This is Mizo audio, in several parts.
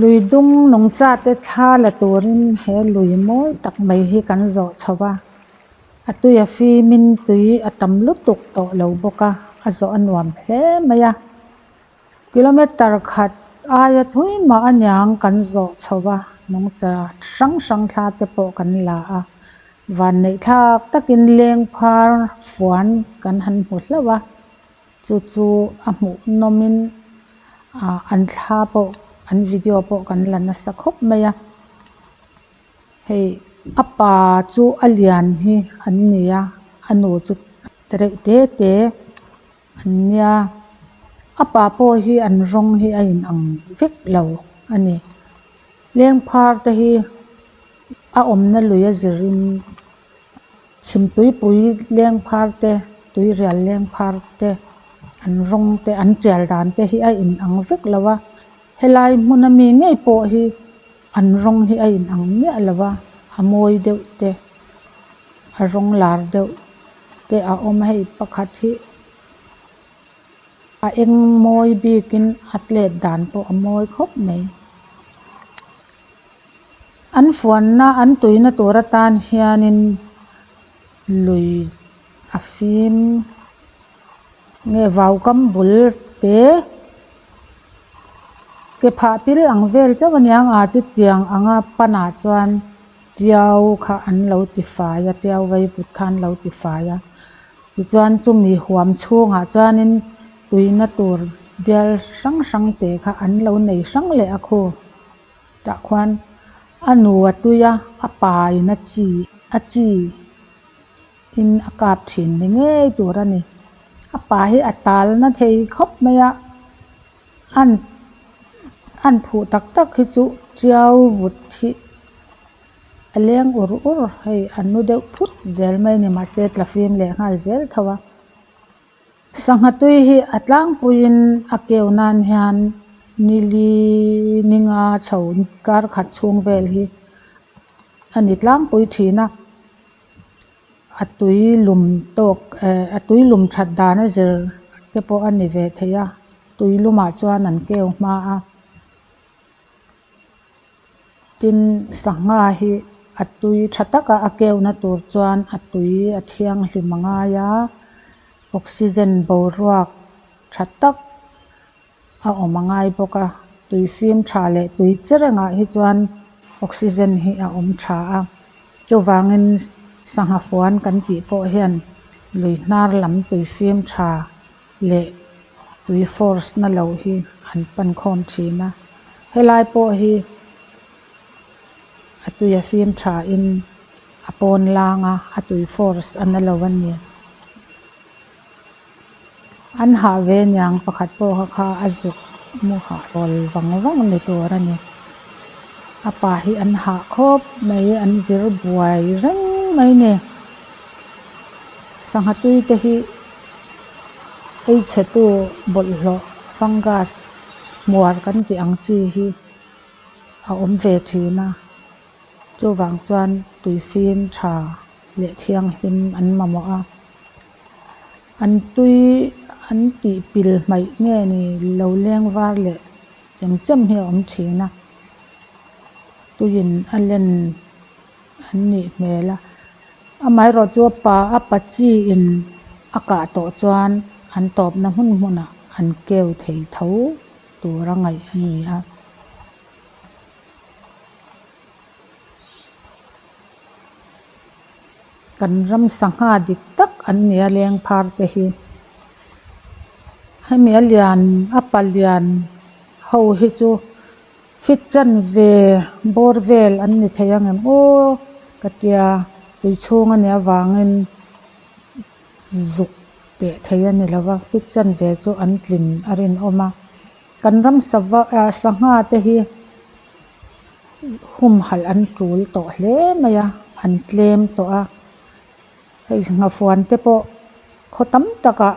Lui dung nungcha te thla la turin he lui mawi tak mai hi kan zawh chho a, a tui a fimin tui a tam lutuk tawh lo bawk a, a zawh a nuam hle mai a. Kilometer khat aia thui mah aniang kan zawh chho a, nungcha hrang hrang thla te pawh kan la a, vanneih thlak takin leng phar fuan kan han hmu hlauh a, chu chu a hmuh nawmin ah an thla pawh an video pawh kan la nasa khawp mai a, hei a pa chu a lian hi an ni a, a nu chu tereuh te te. An nia, a pa pawh hi an rawng hi a inang vek lo a ni. Lengphar te hi a awmna lui a zirin chhimtuipui lengphar te, tuirial lengphar te, an rawng te, an tial dan te hi a inang vek lo a. Helai hmuna mi ngei pawh hi an rawng hi a inang miah lo a, a mawi deuh te, a rawng lar deuh. Te a awm a hei pakhat hi a eng mawi bikin a tlet dan pawh a mawi khawp mai. An fuanna an tuina tur atan hianin lui a fim nge vaukam bul te ke phah pil ang vel chauh aniang a chutiang anga panah chuan. Tiau kha an lo ti fai a, tiau vaivut kha an lo ti fai a. Tichuan chumi huam chhungah chuanin tuina tur bial hrang hrang te kha an lo nei hrang leh a khu. Tah khuan a nu a tui a, a pa in a chi a chi in a kap thin ni ngei tur a ni. A pa hi a tal na thei khawp mai a, an an phuh tak tak hi chu tiau vut hi a leng ur ur hei a nu deuh phut zel mai a ni mahse tla fim leh nghal zel tho a sangha tui hi a tlangpuiin a keu nan hian nili ninga chho kar khat chhung vel hi a ni tlangpui thin a a tui lum tawk eh a tui lum that dan a zir te pawh a ni ve thei a tui lumah chuan an keu hma a. Tin, sangha hi a tui tha taka a keuna tur chuan a tui a thianghlim a ngai a, oxygen boruak tha tak a awm a ngai bawk a, tui fim tha leh tui che rengah hi chuan oxygen hi a awm tha a, chuvangin sangha fuan kan tih pawh hian lui hnar lam tui fim tha leh tui force na lo hi an pan khawm thin a helai pawh hi a tui a fim tha in a pawn lang a a tui force a na lo a ni an hah ve aniang pakhat pawh kha kha a zuk mu hah rawl vang vang ni tur a ni a pa hi an hah khawp mai an vir buai reng mai a ni sangha tui te hi. Ei chhetu bawlhhlawh fungus hmuar kan tih ang chi hi a awm ve thin a, chuvang chuan tui fim tha leh thianghlim an mamawh a, an tui an tih pil hmaih nge ni lo leng var leh chem chem hi a awm thin a, tuiin a len an nih hmel a. Amaherawh chu a pa a pa chi in a kah tawh chuan an tawpna hmun hmunah an keu thei tho tur a ngaih a ni a. Kan ram sangha dik tak an ni a leng phar te hi. Hemi a lian a pa lian ho hi chu Fit chan ve bawr vel an ni thei ang em aw ka tia tui chhung a nih avangin zuk teh thei a ni lova fit chan ve chu an tlin a rinawm a kan ram sava ah sangha te hi humhalh an tul tawh hle mai a an tlem tawh a hei nghafuan te pawh khaw tam takah.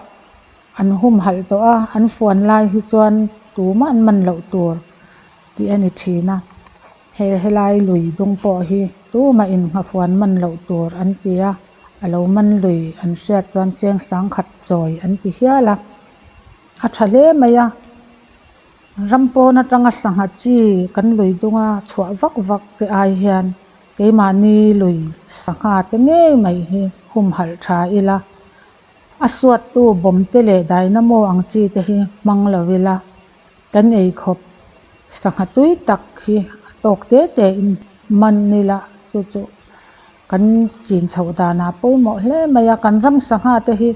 An humhalh tawh a, an fuan lai hi chuan tumah an man loh tur tih a ni thin a. He helai lui dung pawh hi tumah in nghafuan man loh tur an ti a, a lo man lui an hriat chuan cheng sangkhat chawi an ti hial a. A tha hle mai a. Ram pawn atanga sangha chi kan lui dunga chhuah vak vak te ai hian keimahni lui sangha te ngei mai hi humhalh tha ila, a suattu bawm te leh dynamo ang chi te hi hmang lo ila, kan eikhawp sangha tui tak hi a tawk te te in man ila chu chu kan chin chhoh danah pawimawh hle mai a, kan ram sangha te hi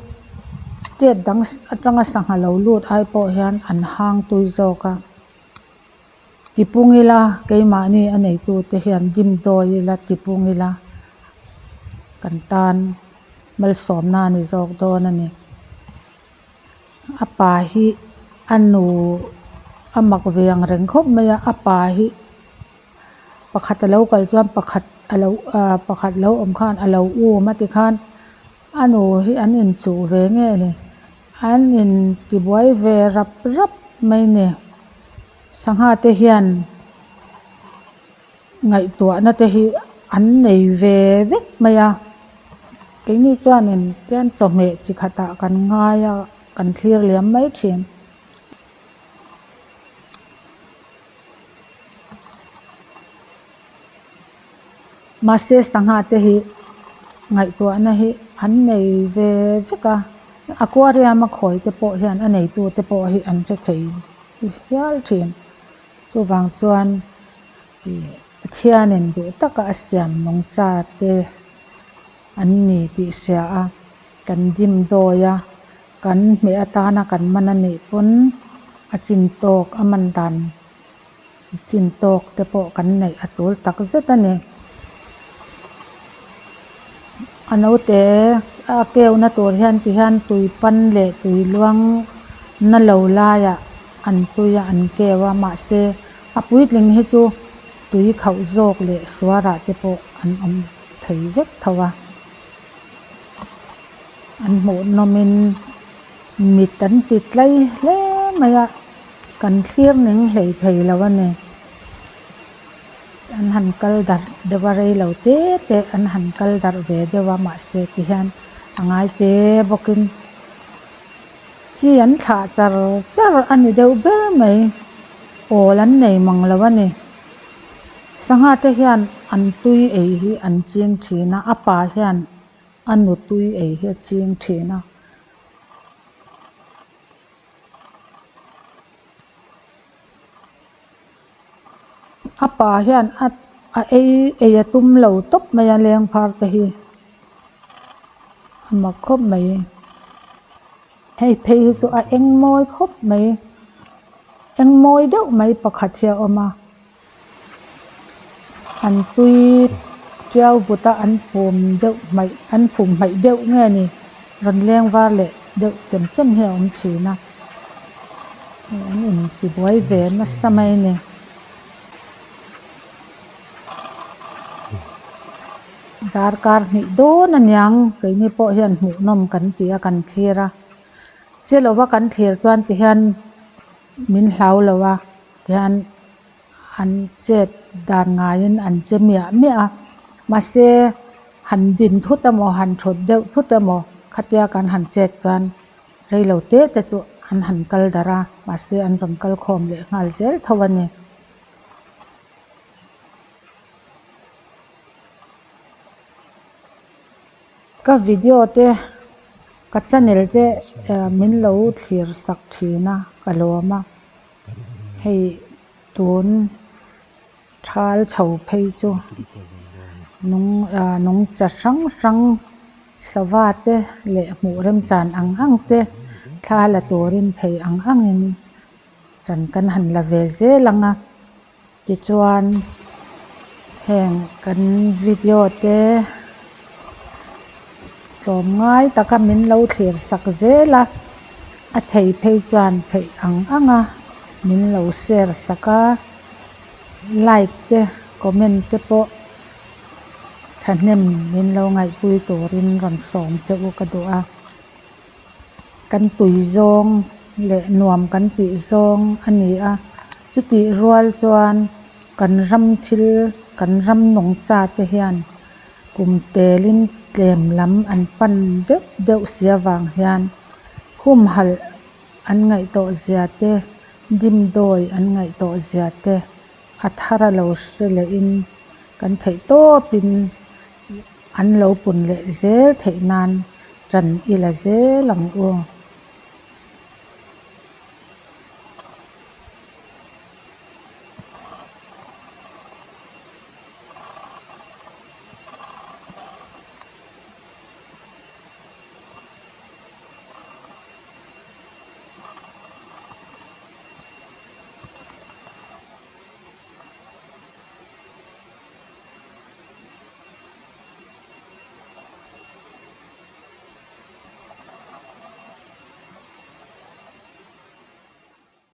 state dang atanga sangha lo lut ai pawh hian an hang tui zawk a, tipung ila keimahni a neitu te hian dimdawi ila tipung ila kan tan malsawmna a ni zawk dawn a ni. A pa hi a nu a mak ve ang reng khawp mai a, a pa hi pakhat a lo kal chuan pakhat a lo ahh pakhat lo awm khan a lo um a tikhan a nu hi an inchuh ve nge ni an intibuai ve rap rap mai ni sangha te hian ngaihtuahna te hi an nei ve vek mai a keini chuanin tian chawhmeh chi khatah kan ngai a kan thlir liam mai thin. Mahse sangha te hi ngaihtuahna hi an nei ve vek a, aquarium a khawi te pawh hian a neitu te pawh hi an hre thei hial thin. Chuvang chuan ih Pathianin duh taka a siam nungcha te an ni tih hria a, kan dim dawi a, kan hmeh atana kan man a nih pawn a chin tawk a man dan chin tawk te pawh kan neih a tul tak zet a ni. A naute a keuna tur hian ti hian tui pan leh tui luang na lo laiah an tui a an keu a mahse a puitling hi chu tui khauh zawk leh suarah te pawh an awm thei vek tho a an hmuh nawmin mit an ti tlai hle mai a kan thlir ning hlei thei lo a ni. An han kal darh deuh a rei lo te te an han kal darh ve deuh a mahse ti hian a ngai te bawkin chi an thlah char char a ni deuh ber mai awl an nei mang lo a ni. Sangha te hian an tui ei hi an ching thin a a pa hian a nu tui ei hi a ching thin a. A pa hian a a ei ei a tum lo tawp mai a leng phar te hi a mak khawp mai hei phei hi chu a eng mawi khawp mai eng mawi deuh mai pakhat hi a awm a an tui tiau but a an phum deuh hmaih an phum hmaih deuh nge ni rawn leng var leh deuh chem chem hi a awm thin a. An intibuai ve nasa mai a ni. Darkar hnih dawn aniang keini pawh hian hmuhnawm kan ti a kan thlir a. Che lova kan thlir chuan tihian min hlau lo a tihian an chet dan ngaiin an che miah miah a. Mahse han din thut emaw han thawt deuh thut emaw khatia kan han chet chuan. Rei lo te te chu an han kal darh a, mahse an rawn kal khawm leh nghal zel tho a ni. Ka video te ka channel te min lo thlir sak thin a ka lawm a, hei tun thal chho phei chu nung ah nungcha hrang hrang sava te leh hmuh remchan ang ang te thla la turin thei ang angin ṭan kan han la ve zel ang a tichuan heng kan video te tlawmngai taka min lo thlir sak zel a a thei phei chuan theih ang ang a min lo share sak a. Like te comment te pawh thahnem min lo ngaihpui turin rawn sawm che u ka duh a. Kan tui zawng leh nuam kan tih zawng a ni a, chutih rual chuan kan ram thil kan ram nungcha te hian kum telin tlem lam an pan deuh deuh si avang hian humhalh an ngaih tawh zia te. Dimdawi an ngaih tawh zia te a thar a lo hre lehin kan theih tawpin an lo pun leh zel theih nan ṭan i la zel ang u.